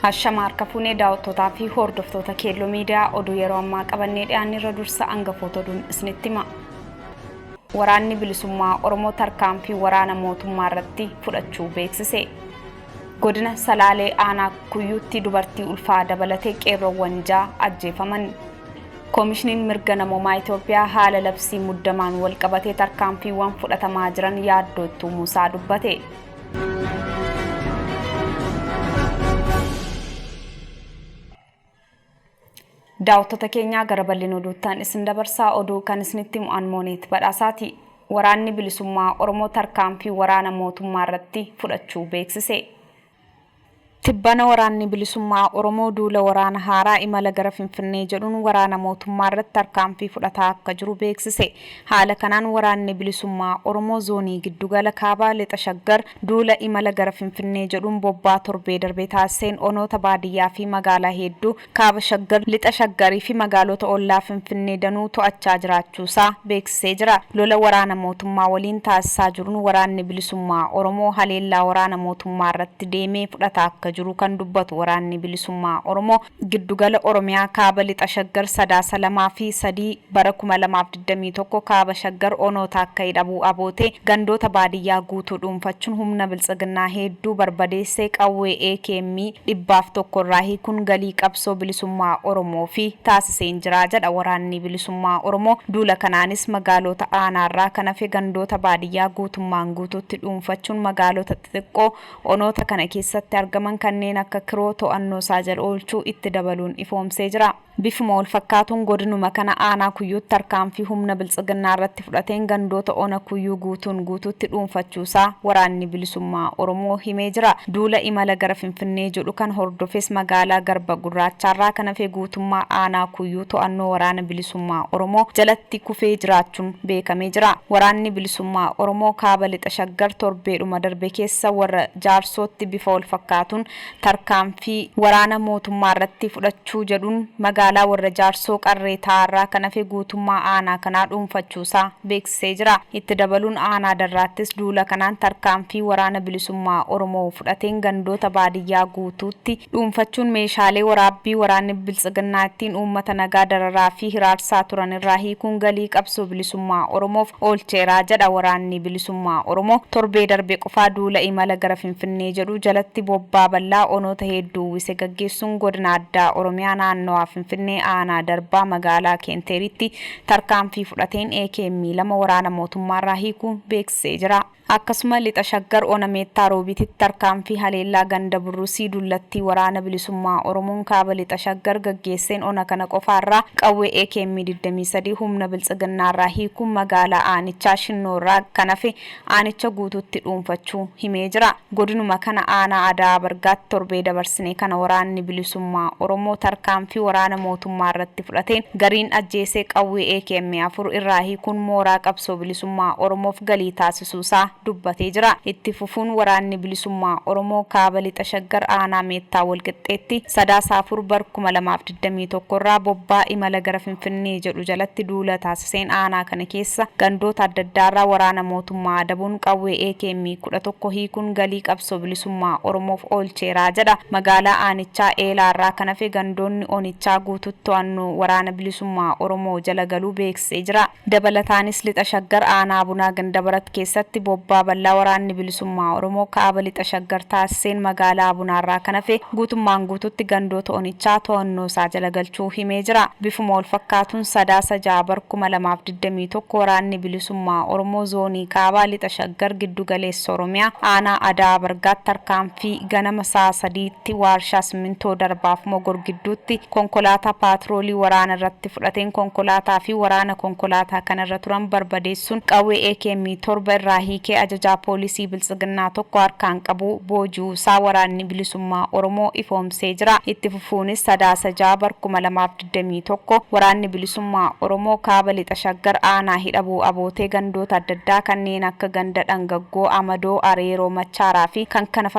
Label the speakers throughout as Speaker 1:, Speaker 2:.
Speaker 1: Ashama harka fuunee daawwattootaa fi hordoftoota Keelloo Miidiyaa oduu yeroo ammaa qabannee dhiyaanne irra dursa hangafoota oduun isinitti hima. Waraanni Bilisummaa Oromoo tarkaanfii waraana mootummaa irratti fudhachuu beeksise. Godina Salaalee Aanaa Kuyyuutti dubartii ulfaa dabalatee qeerroowwan 6 ajjeefaman. Koomishiniin Mirga Namoomaa Itoophiyaa haala labsii muddamaan walqabatee tarkaanfiiwwan fudhatamaa jiran yaaddoo itti uumuusaa dubbate. Daawwattoota keenyaa gara bal'ina oduuttaan isin dabarsaa oduu kan isinitti himu Anmooneet Badhaasaati. Waraanni Bilisummaa Oromoo tarkaanfii waraana mootummaa irratti fudhachuu beeksise. Tibbana Waraanni Bilisummaa Oromoo duula waraana haaraa imala gara Finfinnee jedhuun waraana mootummaa irratti tarkaanfii fudhataa akka jiru beeksise. Haala kanaan Waraanni Bilisummaa Oromoo Zoonii Giddugala Kaaba Lixa Shaggar duula imala gara Finfinnee jedhuun bobbaa torbee darbe taasiseen onoota baadiyyaa fi magaalaa hedduu Kaaba Shaggar, Lixa Shaggarii fi magaalota ollaa Finfinnee danuu to'achaa jiraachuusaa beeksisee jira. Lola waraana mootummaa waliin taasisaa jiruun Waraanni Bilisummaa Oromoo haleellaa waraana mootummaa irratti deemee fudhataa akka jiru kan dubbatu Waraanni Bilisummaa Oromoo, Giddugala Oromiyaa Kaaba Lixa Shaggar Sadaasa 2 fi 3 bara 2021 Kaaba Shaggar Onoota akka Hidhabuu Abootee gandoota baadiyyaa guutuu dhuunfachuun humna Biltsiginnaa heedduu barbadeessee qawwee AKM 101 irraa hiikuun galii qabsoo bilisummaa Oromoofi taasiseen jira jedha Waraanni Bilisummaa Oromoo. Duula kanaanis magaaloota aanaarraa kan hafe gandoota baadiyyaa guutummaan guutuutti dhuunfachuun magaalota xixiqqoo onoota kana keessatti argaman kanneen akka Kiroo to'annoosaa jala oolchuu itti dabaluun ifoomsee jira. Bifuma walfakkaatuun godinuma kana aanaa Kuyyuutti tarkaanfii humna Biltsiginnaa irratti fudhateen gandoota ona Kuyyuu guutuun guutuutti dhuunfachuusaa Waraanni Bilisummaa Oromoo himee jira. Duula imala gara Finfinnee jedhu kan hordofes magaalaa Garba Gurraachaarraa kan hafe guutummaa aanaa Kuyyuu to'annoo Waraana Bilisummaa Oromoo jalatti kufee jiraachuun beekamee jira. Waraanni Bilisummaa Oromoo Kaaba Lixa Shaggar torbeedhuma darbe keessa warra Jaarsootti bifa walfakkaatuun tarkaanfii waraana mootummaa irratti fudhachuu jedhuun magaalaa Warra Jaarsoo Qarree Taarraa kan hafe guutummaa aanaa kanaa dhuunfachuusaa beeksisee jira. Itti dabaluun aanaa Darraattis duula kanaan tarkaanfii Waraana Bilisummaa Oromoo fudhateen gandoota baadiyyaa guutuutti dhuunfachuun meeshaalee waraabbii waraanni Biltsiginnaa ittiin uummata nagaa dararaa fi hiraarsaa turan irraa hiikuun galii qabsoo bilisummaa Oromoof oolcheera jedha Waraanni Bilisummaa Oromoo. Torbee darbe qofaa duula imala gara Finfinnee jedhu jalatti bobbaa bal'aa onoota hedduu uwwise gaggeessuun Godina Addaa Oromiyaa Naannawaa Finfinnee Aanaa Darbaa Magaalaa Keenteeritti tarkaanfii fudhateen AKM 2 waraana mootummaarraa hiikuu beeksisee jira. Akkasuma Lixa Shaggar Ona Meettaa Roobiititti tarkaanfii haleellaa ganda Burrusii Dullattii Waraana Bilisummaa Oromoon Kaaba Lixa Shaggar gaggeesseen ona kana qofaarraa qawwee AKM 23 humna Biltsiginnaarraa hiikuun magaalaa aanichaa Shinnoorraa kan hafe aanicha guutuutti dhuunfachuu himee jira. Godinuma kana aanaa Ada'aa Bargaatti torbee dabarsine kana Waraanni Bilisummaa Oromoo tarkaanfii waraana mootummaa irratti fudhateen gariin ajjeesee qawwee AKM 4 irraa hiikuun mooraa qabsoo bilisummaa Oromoof galii taasisuu isaa dubbatee jira. Itti fufuun Waraanni Bilisummaa Oromoo Kaaba Lixa Shaggar aanaa Meettaa Walqixxeetti Sadaasa 4 bar 2021 irraa bobbaa imala gara Finfinnee jedhu jalatti duula taasiseen aanaa kana keessa gandoota addaddaarraa waraana mootummaa adabuun qawwee AKM 11 hiikuun galii qabsoo bilisummaa Oromoof oolcheera jedha. Magaalaa aanichaa Eelaarraa kan hafe gandoonni onichaa guututti to'annoo Waraana Bilisummaa Oromoo jala galuu beeksisee jira. Dabalataanis Lixa Shaggar aanaa Abunaa Gandabarat keessatti bobbaa bal'aa Waraanni Bilisummaa Oromoo Kaaba Lixa Shaggar taasiseen magaalaa Abunaarraa kan hafe guutummaan guututti gandoota onichaa to'annoo isaa jala galchuu himee jira. Bifuma walfakkaatuun Sadaasa 6 bar 2021 Waraanni Bilisummaa Oromoo Zoonii Kaabaa Lixa Shaggar Giddu Galeessa Oromiyaa Aanaa Ada'aa Bargaatti tarkaanfii ganama sa'a 3tti Waarshaa Simmintoo Darbaaf Mogor gidduutti konkolaataa paatroolii waraana irratti fudhateen konkolaataa fi waraana konkolaataa kana irra turan barbadeessuun qawwee AKM 7 irraa hiikee ajajaa poolisii Biltsiginnaa tokko harkaan qabuu booji'uu isaa Waraanni Bilisummaa Oromoo ifoomsee jira. Itti fufuunis Sadaasa 6 bar 2021 Waraanni Bilisummaa Oromoo Kaaba Lixa Shaggar Aanaa Hidhabuu Abootee gandoota addaddaa kanneen akka ganda Dhangaggoo, Amadoo, Areeroo, Machaaraa fi kkf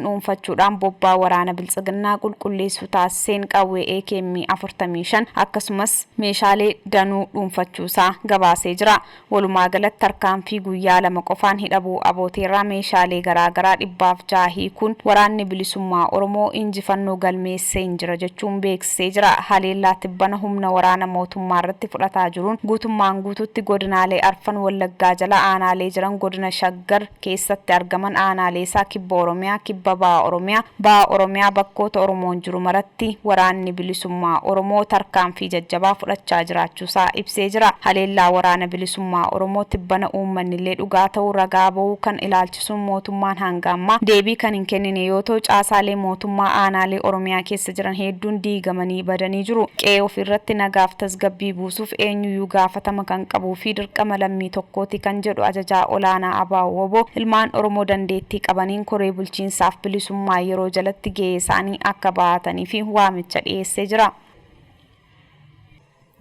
Speaker 1: dhuunfachuudhaan bobbaa waraana Biltsiginnaa qulqulleessuu taasiseen qawwee AKM 45 akkasumas meeshaalee danuu dhuunfachuusaa gabaasee jira. Walumaa galatti tarkaanfii guyyaa 2 qofaan Hidhabuu Abooteerraa meeshaalee garaagaraa 106 hiikuun Waraanni Bilisummaa Oromoo injifannoo galmeesseen jira jechuun beeksisee jira. Haleellaa tibbana humna waraana mootummaa irratti fudhataa jiruun guutummaan guutuutti godinaalee arfan Wallaggaa jala aanaalee jiran, godina Shaggar keessatti argaman aanaalee isaa, Kibba Oromiyaa, Kibba Baha Oromiyaa, Baha Oromiyaa bakkoota Oromoon jiru maratti Waraanni Bilisummaa Oromoo tarkaanfii jajjabaa fudhachaa jiraachuusaa ibsee jira. Haleellaa Waraana Bilisummaa Oromoo tibbana uummannillee dhugaa ta'uu ragaa bahuu kan ilaalchisuun mootummaan hanga ammaa deebii kan hin kennine yoo ta'u, caasaalee mootummaa aanaalee Oromiyaa keessa jiran heedduun diigamanii badanii jiru. Qe'ee ofiirratti nagaaf tasgabbii buusuuf eenyuyyuu gaafatama kan qabuu fi dirqama lammii tokkooti kan jedhu Ajajaa Olaanaa Abo-wbo, ilmaan Oromoo dandeettii qabaniin koree bulchiinsaaf bilisummaa yeroo jalatti ga'eesaanii akka bahataniif waamicha dhiyeessee jira.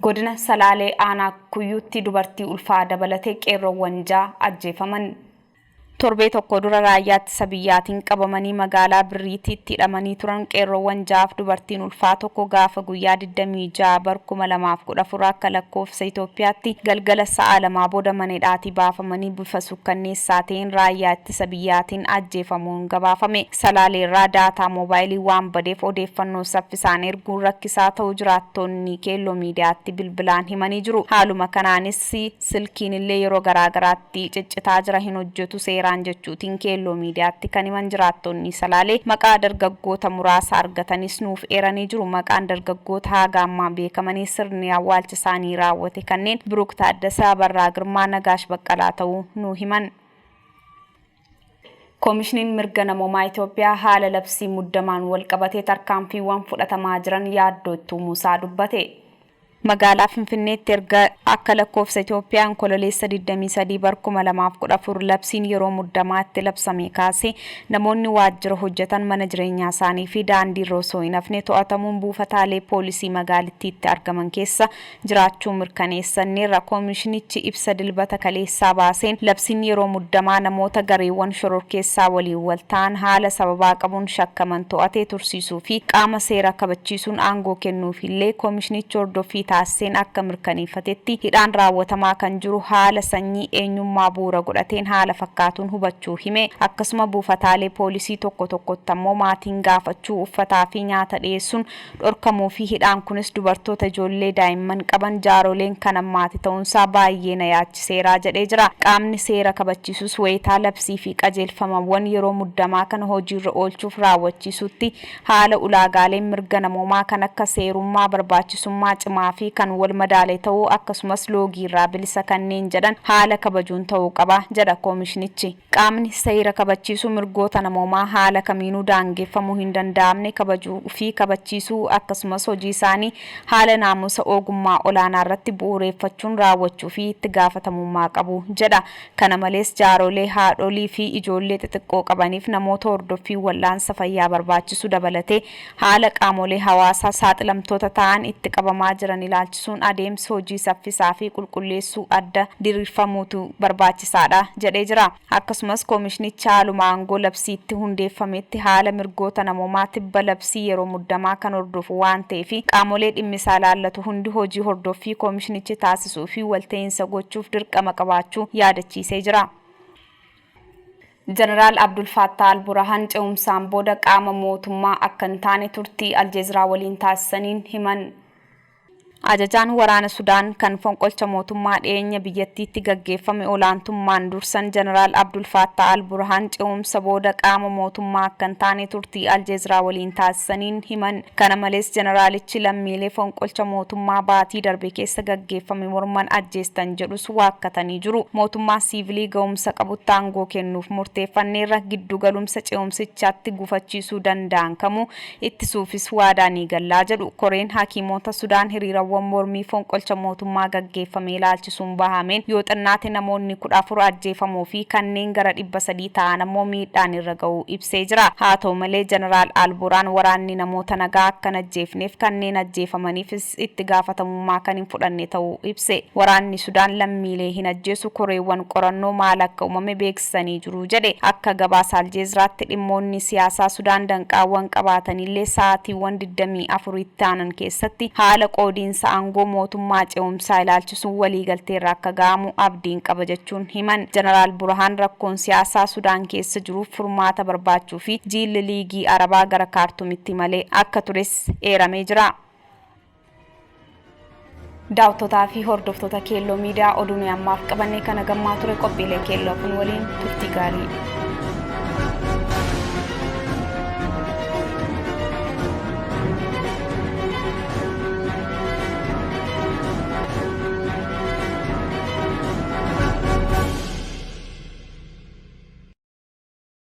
Speaker 1: Godina Salaalee Aanaa Kuyyuutti dubartii ulfaa dabalatee qeerroowwan 6 ajjeefaman. Torbee tokko dura Raayyaa Ittisa Biyyaatiin qabamanii magaalaa Birriitiitti hidhamanii turan qeerroowwan 6f dubartiin ulfaa tokko gaafa guyyaa 26 bar 2014 akka lakkoofsa Itoophiyaatti galgala sa'a lamaa booda mana hidhaatii baafamanii bifa suukkanneessaa ta'een Raayyaa Ittisa Biyyaatiin ajjeefamuun gabaafame. Salaaleerraa daataa moobaayilii waan badeef odeeffannoo saffisaan erguun rakkisaa ta'uu jiraattoonni Keelloo Miidiyaatti bilbilaan himanii jiru. Haaluma kanaanis silkiinillee yeroo garaa garaatti ciccitaa jira hin hojjetu seeraan jechuutiin Keelloo Miidiyaatti kan himan jiraattonni Salaalee maqaa dargaggoota muraasa argatanis nuuf eeranii jiru. Maqaan dargaggoota haga ammaa beekamanii sirni awwaalcha isaanii raawwate kanneen Biruuk Taaddasaa, Abarraa Girmaa, Nagaash Baqqalaa ta'uu nuu himan. Koomishiniin Mirga Namoomaa Itoophiyaa haala labsii muddamaan walqabatee tarkaanfiiwwan fudhatamaa jiran yaaddoo itti uumuusaa dubbate. Magaalaa Finfinneetti erga akka lakkoofsa Itoophiyaa Onkololeessa 23 bar 2014 labsiin yeroo muddamaa itti labsamee kaasee namoonni waajjira hojjetan mana jireenyaasaanii fi daandiirra osoo hin hafne to'atamuun buufataalee poolisii magaalittiitti argaman keessa jiraachuu mirkaneessanneerra. Komishinichi ibsa Dilbata kaleessaa baaseen, labsiin yeroo muddamaa namoota gareewwan shororkeessaa waliin walta'an haala sababaa qabuun shakkaman to'atee tursiisuu fi qaama seera kabachiisuun aangoo kennuufiillee, komishinichi hordoffii taasiseen akka mirkaneeffatetti hidhaan raawwatamaa kan jiru haala sanyii eenyummaa bu'uura godhateen haala fakkaatuun hubachuu hime. Akkasuma buufataalee poolisii tokko tokkotti ammoo maatiin gaafachuu, uffataa fi nyaata dhiyeessuun dhorkamuu fi hidhaan kunis dubartoota ijoollee daa'imman qaban jaaroleen kan hammaate ta'uunsaa baayyee na yaachiseera jedhee jira. Qaamni seera kabachiisus wayitaa labsii fi qajeelfamawwan yeroo muddamaa kana hojiirra oolchuuf raawwachiisuutti haala ulaagaaleen mirga namoomaa kan akka seerummaa, barbaachisummaa cimaa fi kan wal madaale ta'uu akkasumas loogiirraa bilisa kanneen jedhan haala kabajuun ta'uu qaba jedha koomishinichi. Qaamni seera kabachiisu mirgoota namoomaa haala kamiinuu daangeffamuu hin danda'amne kabajuu fi kabachiisuu akkasumas hojii isaanii haala naamusa ogummaa olaanaa irratti bu'uureeffachuun raawwachuu fi itti gaafatamummaa qabu jedha. Kana malees jaarolee, haadholii fi ijoollee xixiqqoo qabaniif namoota hordoffii wal'aansa fayyaa barbaachisu dabalatee haala qaamolee hawaasaa saaxilamtoota ta'an itti qabamaa jiran ilaalchisuun adeemsi hojii saffisaa fi qulqulleessuu adda diriirfamuutu barbaachisaadha jedhee jira. Akkasumas koomishinichi haaluma aangoo labsiitti hundeeffametti haala mirgoota namoomaa tibba labsii yeroo muddamaa kan hordofu waan ta'eef qaamolee dhimmisaa ilaallatu hundi hojii hordoffii koomishinichi taasisuu fi walta'iinsa gochuuf dirqama qabaachuu yaadachiisee jira. Jeneraal Abdul Faattaa Al Burahaan ce'umsaan booda qaama mootummaa akka hin taane turtii Aljeeziraa waliin taasisaniin himan. Ajajaan waraana Sudaan kan fonqolcha mootummaa dhiyeenya biyyattiitti gaggeeffame olaantummaan dursan Jeneraal Abdul Faattaa Al Burhaan ce'umsa booda qaama mootummaa akka hin taane turtii Aljeeziraa waliin taasisaniin himan. Kana malees Jeneraalichi lammiilee fonqolcha mootummaa baatii darbe keessa gaggeeffame morman ajjeestan jedhus waakkatanii jiru. Mootummaa siivilii ga'umsa qabutti aangoo kennuuf murteeffanneerra, giddu galumsa ce'umsichatti gufachiisuu danda'an kamuu ittisuufis waadaa ni gallaa jedhu. Koreen hakiimoota Sudaan hiriirawwan Hiriirawwan mormii fonqolcha mootummaa gaggeeffame ilaalchisuun bahameen yoo xinnaate namoonni 14 ajjeefamuu fi kanneen gara 300 ta'an ammoo miidhaan irra ga'uu ibsee jira. Haa ta'u malee, Jeneraal Alburhaan waraanni namoota nagaa akka hin ajjeefneef kanneen ajjeefamaniifis itti gaafatamummaa kan hin fudhanne ta'uu ibse. Waraanni Sudaan lammiilee hin ajjeesu, koreewwan qorannoo maal akka uumame beeksisanii jiru jedhe. Akka gabaasa Aljeeziraatti, dhimmoonni siyaasaa Sudaan danqaawwan qabaatanillee sa'aatiiwwan 24 itti aanan keessatti haala qoodiinsa aangoo mootummaa ce'umsaa ilaalchisuun waliigalteerra akka ga'amu abdiin qaba jechuun himan. Jeneraal Burhaan rakkoon siyaasaa Sudaan keessa jiruuf furmaata barbaachuu fi jiilli Liigii Arabaa gara Kaartumitti malee akka tures eeramee jira. Daawwattoota fi hordoftoota Keelloo Miidiyaa, oduu nuyi ammaaf qabannee kana gammaa ture. Qophiilee Keelloo kun waliin turtii gaarii.